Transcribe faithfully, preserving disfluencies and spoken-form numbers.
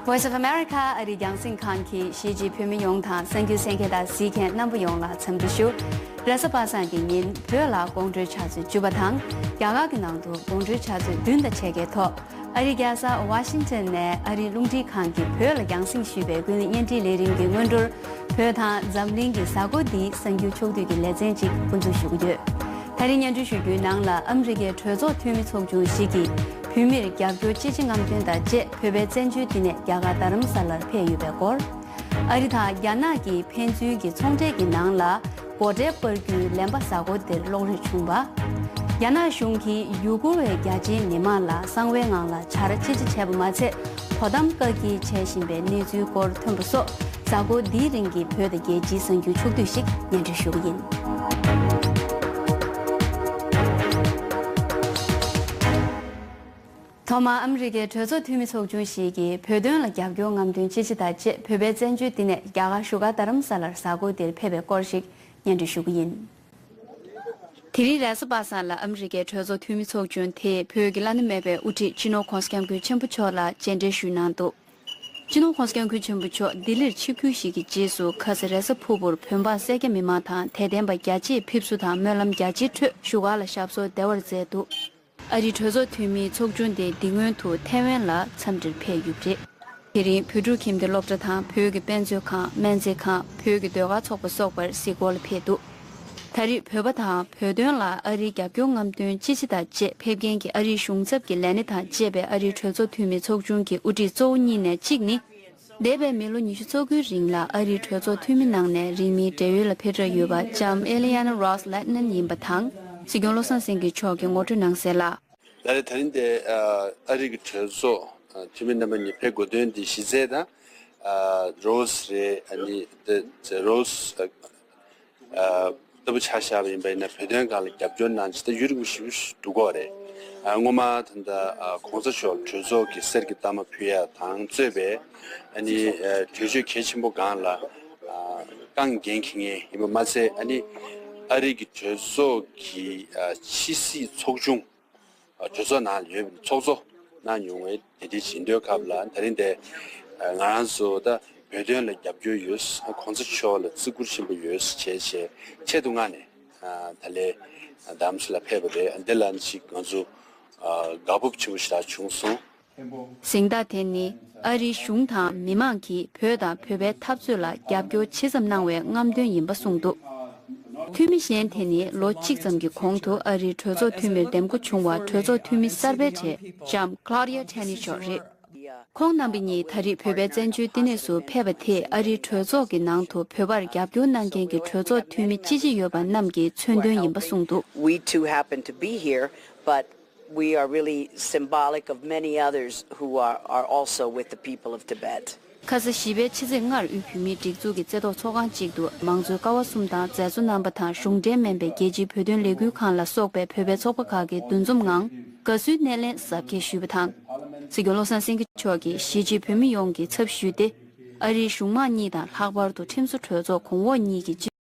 Voice of America ཨ་རིའི་རྒྱང་སྲིང་ཁང་གིས་གཞིས་བྱེས་བོད་མི་ཡོངས་དང་གསར་འགྱུར་གསན་མཁན་དང་གཟིགས་མཁན་རྣམ་པ་ཡོངས་ལ་འཚམས་འདྲི་ཞུ། རེས་གཟའ་པ་སངས་ཀྱི་ཉིན་བོད་ལ་དགོང་དྲོའི་ཆུ་ཚོད་བཅུ་པ་དང་རྒྱ་གར་གྱི་ནང་དུ་དགོང་དྲོའི་ཆུ་ཚོད་བདུན་དང་ཕྱེད་ཀའི་ཐོག་ཨ་རིའི་རྒྱལ་ས་ཝ་ཤིང་ཊོན་ནས་ཨ་རིའི་རླུང་འཕྲིན་ཁང་གིས་བོད་ལ་རྒྱང་སྲིང་ཞུས་པའི་ཀུན་གླེང་བརྙན་འཕྲིན་ལས་རིམ་གྱི་སྔོན་འགྲོར། བོད་དང་འཛམ་གླིང་གི་གཟའ་འཁོར་འདིའི་གསར་འགྱུར་ཕྱོགས་བསྡུས་ཀྱི་ལེ་ཚན་གཅིག་འགོ་འཛུགས་ཞུ་གི་ཡོད། ད་རིང་སྙན་སྒྲོན་ཞུ་རྒྱུའི་ནང་ལ་ཨ་མི་རི་ཀའི་གྲོས་ཚོགས་འཐུས་མི་ཚོགས་ཆུང་ཞིག་གིས་བོད་མིར་རྒྱབ་སྐྱོར་ཅི་ཆེ་རྔམ་སྟོན་དང་བཅས་བོད་པའི་བཙན་བྱོལ་འདི་ནས་རྒྱ་གར་རྡ་རམ་ས་ལར་ཕེབས་ཡོད་པའི་སྐོར། ཨ་རི་དང་རྒྱ་ནག་གི་ཕན་ཚུན་གྱི་ཚོང་འབྲེལ་གྱི་ནང་ལ་སྒོ་ཁྲལ་སྤར་རྒྱུའི་ལན་པ་གཟའ་འཁོར་འདིར་གློག་རིག་བྱུང་བ། རྒྱ་ནག་གཞུང་གིས་ཡུ་གུར་བའི་རྒྱ་ཆེའི་མི་མང་ལ་གསང་བའི་ངང་ལ་ཆ་ར་ཅི་ཅི་བྱས་པ་མ་ཚད་དོ་དམ་བཀག་སྐྱིལ་བྱེད་བཞིན་པའི་གནས་ཚུལ་སྐོར་ཐོན་པ་སོགས་གཟའ་འཁོར་འདིའི་རིང་གི་བོད་དང་རྒྱལ་སྤྱིའི་གསར་འགྱུར་ཕྱོགས་བསྡུས་ཤིག་སྙན་སྒྲོན་ཞུ་གི་ཡིན། ཐོག་མར་ཨ་མི་རི་ཀའི་གྲོས་ཚོགས་འཐུས་མི་ཚོགས་ཆུང་ཞིག་གིས་བོད་དོན་ལ་རྒྱབ་སྐྱོར་རྔམ་སྟོན་ཅི་ཆེ་དང་བཅས་བོད་པའི་བཙན་བྱོལ་འདི་ནས་རྒྱ་གར་བཞུགས་སྒར་རྡ་རམ་ས་ལར་གཟའ་འཁོར་འདིར་ཕེབས་པའི་སྐོར་ཞིག་སྙན་སྒྲོན་ཞུ་གི་ཡིན། དེ་རིང་རེས་གཟའ་པ་སངས་ལ་ཨ་མི་རི་ཀའི་གྲོས་ཚོགས་འཐུས་མི་ཚོགས་ཆུང་དེས་བོད་ཀྱི་བླ་ན་མེད་པའི་དབུ་ཁྲིད་སྤྱི་ནོར་༧གོང་ས་༧སྐྱབས་མགོན་ཆེན་པོ་མཆོག་ལ་མཇལ་འཕྲད་ཞུས་གནང་འདུག་སྤྱི་ནོར་༧གོང་ས་༧སྐྱབས་མགོན་ཆེན་པོ་མཆོག་ལྡི་ལིར་ཆིབས་བསྒྱུར་ཞིག་གི་རྗེས་སུ་ཁ་ས་རེས་གཟའ་ཕུར་བུར་བོད་འབངས་སེར་སྐྱ་མི་མང་དང་དད་ལྡན་པ་རྒྱ་ཆེས་ཕེབས་བསུ་དང་སྨོན་ལམ་རྒྱ་ཆེའི་ཁྲོད་བཞུགས་སྒར་ལ་ཞབས་སོར་བདེ་བར་མཛད་འདུག་ཨ་རིའི་གྲོས་ཚོགས་འཐུས་མིའི་ཚོགས་ཆུང་དེ་འདི་སྔོན་དུ་ཐའེ་ཝན་ལ་འཚམས་འདྲིར་ཕེབས་ཡོད་པ་རེད། དེ་རིང་བོད་ཕྲུག་ཁྱིམ་སྡེ་སློབ་གྲྭ་དང་བོད་ཀྱི་དཔེ་མཛོད་ཁང་སྨན་རྩིས་ཁང་བོད་ཀྱི་ཟློས་གར་ཚོགས་པ་སོགས་པར་གཟིགས་སྐོར་ལ་ཕེབས་འདུག་ད་རེས་བོད་པ་དང་བོད་དོན་ལ་ཨ་རིའི་རྒྱབ་སྐྱོར་རྔམ་སྟོན་ཅི་ཆེ་དང་བཅས་ཕེབས་མཁན་གྱི་ཨ་རིའི་གཞུང་ཚབ་ཀྱི་ལས་སྣེ་དང་བཅས་པའི་ཨ་རིའི་གྲོས་ཚོགས་འཐུས་མི་ཚོགས་ཆུང་གི་དབུ་ཁྲིད་གཙོ་བོ་གཉིས་ནས་གཅིག་ནི། འདས་པའི་མི་ལོ་ཉི་ཤུ་རྩ་དགུའི་རིང་ལ་ཨ་རིའི་གྲོས་ཚོགས་འཐུས་མི་གནང་ནས་རིང་མིན་བགྲེས་ཡོལ་ལ་ཕེབས་གྲབས་ཡོད་པ་ལྕམ་ཨེ་ལི་ཡ་ན་རོས་ལེག་ནན་ཡིན་པ་དང་། སྲིད་སྐྱོང་བློ་བཟང་སེང་གེ་མཆོག་གིས་ངོ་སྤྲོད་གནང་གསལ་ལ། ད་རེས་ད་རིང་དེ་ཨ་རི་གི་གྲོས་ཚོགས་འཐུས་མི་རྣམ་པ་གཉིས་ཕེབས་དགོས་དོན་དེ་གཞི་རྩའི་དང་རོས་རེད། ཨ་ནི་དེ་རོས་ལྟ་བུ་ཆ་བཞག་པ་ཡིན་པ་ཡིན་ན་བོད་དོན་སྒང་ལ་རྒྱབ་སྐྱོར་གནང་ཅི་ད་ཡུན་རིང་པོ་ཞིག་འདུག་གོ་རེད། སྔོན་མ་ད་ལྟ་གོང་ས་མཆོག་གྲོས་ཚོགས་ཀྱི་གསེར་གྱི་རྟགས་མ་ཕུལ་ཡ་དང་གཙོས་པའི་ཨ་ནི་གྲོས་ཆོད་གལ་ཆེན་པོ་སྒང་ལ་རྐང་འགན་འཁྱེར་མཁན་ཡིན་པ་མ་ཚད་ཨ་ནི་ཨ་རི་གི་གྲོས་ཚོགས་ཀྱི་ཕྱི་སྲིད་ཚོགས་ཆུང་གྲོས་ཚོགས་ནང་ལ་ཡོད་པའི་ཚོགས་གཙོ་གནང་མྱོང་བའི་དེ་དེ་བྱེད་འདོད་སྐབས་ལ་ད་རིང་དེ་ང་རང་ཚོ་ད་བོད་དོན་ལ་རྒྱབ་སྐྱོར་ཡོད། གོང་ས་མཆོག་ལ་བརྩི་བཀུར་ཆེན་པོ་ཡོད་བྱས་བྱས་ཆེད་དུ་མངགས་ནས་ད་ལས་རྡ་རམ་ས་ལ་ཕེབས་པ་རེད། འདི་ལ་ཅིག་ང་ཚོ་དགའ་སྤོབས་ཆེན་པོ་ཞེ་དྲག་བྱུང་སོང་། གཟེངས་རྟགས་དེ་ནི་ཨ་རིའི་གཞུང་དང་མི་མང་གིས་བོད་དང་བོད་པའི་འཐབ་རྩོད་ལ་རྒྱབ་སྐྱོར་ཇི་ཙམ་གནང་བའི་རྔམ་སྟོན་ཡིན་པ་གསུངས་འདུག་འཐུས་མི་གཞན་དེ་ནི་ལོ་གཅིག་ཙམ་གྱི་གོང་དུ་ཨ་རིའི་གྲོས་ཚོགས་འཐུས་མིར་འདེམས་བསྐོ་བྱུང་བ་གྲོས་ཚོགས་འཐུས་མི་གསར་པའི་གྲས་ལྕམ་Claudia Tenney་མཆོག་རེད། ཁོང་རྣམ་པ་གཉིས་ད་རེས་བོད་པའི་བཙན་བྱོལ་བསྟི་གནས་སུ་ཕེབས་པ་དེས་ཨ་རིའི་གྲོས་ཚོགས་ཀྱི་ནང་དུ་བོད་པར་རྒྱབ་སྐྱོར་གནང་མཁན་གྱི་གྲོས་ཚོགས་འཐུས་མི་ཅི་ཆེ་ཡོད་པ་རྣམས་ཀྱི་མཚོན་དོན་ཡིན་པ་གསུངས་འདུག We too happen to be here, but we are really symbolic of many others who are, are also with the people of Tibet. ཁ་ས་བཞི་པའི་ཕྱི་ཚེས་ལྔར་དབུས་བོད་མིའི་སྒྲིག་འཛུགས་ཀྱི་རྩེ་ཐོག་ཚོགས་ཁང་གཅིག་ཏུ་མང་གཙོའི་ཀ་བ་གསུམ་དང་མཛད་གཙོ་རྣམ་པ་དང་གཞུང་འབྲེལ་མིན་པའི་རྒྱལ་སྤྱིའི་བོད་དོན་ལས་འགུལ་ཁང་ལ་སོགས་པའི་བོད་པའི་ཚོགས་པ་ཁག་གིས་འདུ་འཛོམས་ངང་དགའ་བསུའི་སྣེ་ལེན་གཟབ་རྒྱས་ཞུས་པ་དང་། སྲིད་སྐྱོང་བློ་བཟང་སེང་གེ་མཆོག་གིས་གཞིས་བྱེས་བོད་མི་ཡོངས་ཀྱི་ཚབ་ཞུས་ཏེ། ཨ་རིའི་གཞུང་མང་གཉིས་དང་ལྷག་པར་དུ་ཁྲིམས་བཟོ་གྲོས་ཚོགས་གོང་འོག་གཉིས་ཀྱི་སྤྱི་